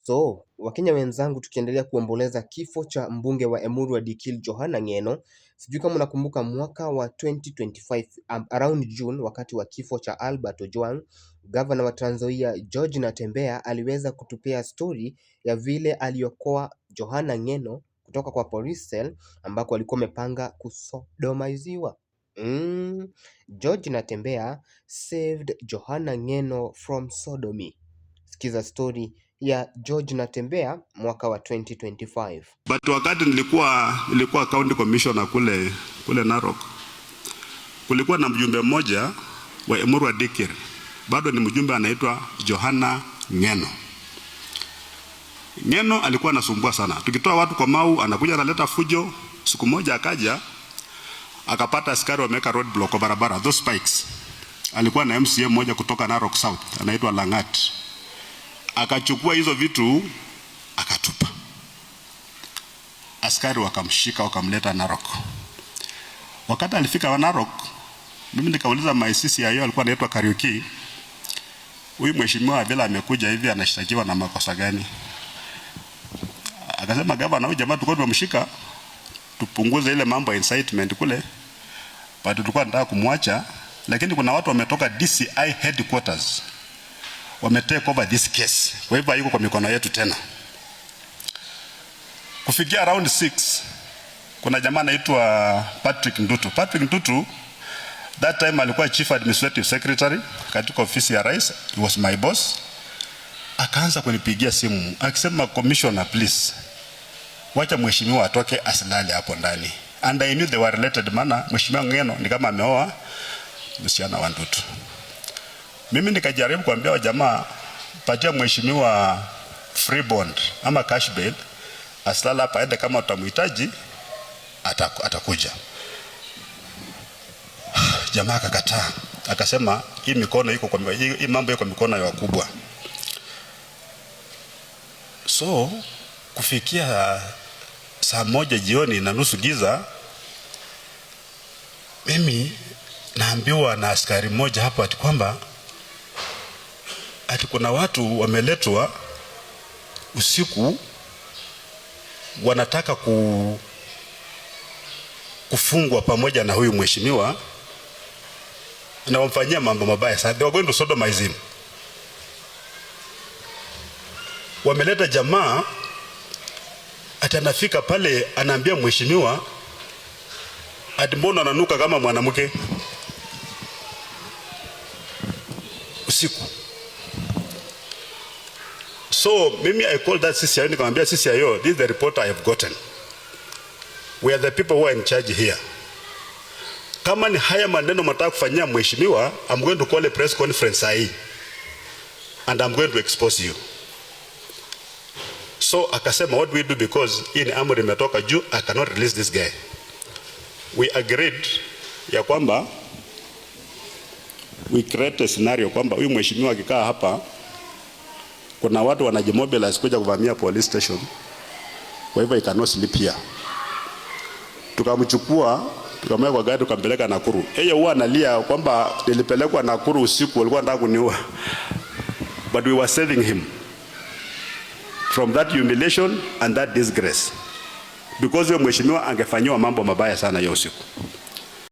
So, Wakenya wenzangu, tukiendelea kuomboleza kifo cha mbunge wa Emurua Dikirr Johana Ng'eno, sijui kama unakumbuka mwaka wa 2025 around June, wakati wa kifo cha Albert Ojwang, gavana wa Trans Nzoia George Natembeya aliweza kutupea story ya vile aliokoa Johana Ng'eno kutoka kwa police cell ambako alikuwa amepanga kusodomaiziwa. George Natembeya saved Johana Ng'eno from sodomy. Sikiza story ya George Natembeya mwaka wa 2025. But wakati nilikuwa county commissioner kule Narok, kulikuwa na mjumbe mmoja wa Emurua Dikirr, bado ni mjumbe anaitwa Johana Ng'eno. Ng'eno alikuwa anasumbua sana, tukitoa watu kwa Mau anakuja analeta fujo. Siku moja akaja akapata askari wameweka roadblock kwa barabara, those spikes. Alikuwa na MCA mmoja kutoka Narok South anaitwa Langat, akachukua hizo vitu akatupa. Askari wakamshika wakamleta Narok. Wakati alifika wa Narok, mimi nikauliza my CCIO alikuwa anaitwa Kariuki, huyu mheshimiwa vile amekuja hivi anashtakiwa na makosa gani? Akasema, "Gavana, huyu jamaa tulikuwa tumemshika tupunguze ile mambo ya incitement kule, but tulikuwa tunataka kumwacha, lakini kuna watu wametoka DCI headquarters wame take over this case, kwa hivyo hayuko kwa mikono yetu tena." Kufikia around 6, kuna jamaa anaitwa Patrick Ndutu. Patrick Ndutu that time alikuwa chief administrative secretary katika ofisi ya rais, he was my boss. Akaanza kunipigia simu akisema, "Commissioner, please wacha mheshimiwa atoke asilale hapo ndani." And I knew they were related, maana mheshimiwa Ng'eno ni kama ameoa msichana wa Ndutu. Mimi nikajaribu kuambia wajamaa, patia mheshimiwa free bond ama cash bail, asilale hapa, aende, kama utamhitaji atakuja. Jamaa akakataa, akasema hii mambo iko mikono ya wakubwa. So kufikia saa 1 jioni na nusu giza, mimi naambiwa na askari mmoja hapo ati kwamba ati kuna watu wameletwa usiku wanataka kufungwa pamoja na huyu mheshimiwa na wamfanyia mambo mabaya sana. They were going to sodomize him. Wameleta jamaa ati anafika pale anaambia mheshimiwa ati mbona ananuka kama mwanamke usiku. So mimi I called that CCIO, nikamwambia, "CCIO, this is the report I have gotten. We are the people who are in charge here. Kama ni haya maneno mnataka kufanyia mheshimiwa, I'm going to call a press conference sahi and I'm going to expose you." So akasema, "What do we do? Because hii ni amri imetoka juu, I cannot release this guy." We agreed ya kwamba we create a scenario kwamba huyu mheshimiwa akikaa hapa, kuna watu wanajimobilize kuja kuvamia police station, kwa hivyo he cannot sleep here. Tukamchukua, tukamweka kwa gari, tukampeleka Nakuru. Yeye huwa analia kwamba nilipelekwa Nakuru usiku, walikuwa wanataka kuniua, but we were saving him from that humiliation and that disgrace, because huyo mheshimiwa angefanyiwa mambo mabaya sana hiyo usiku.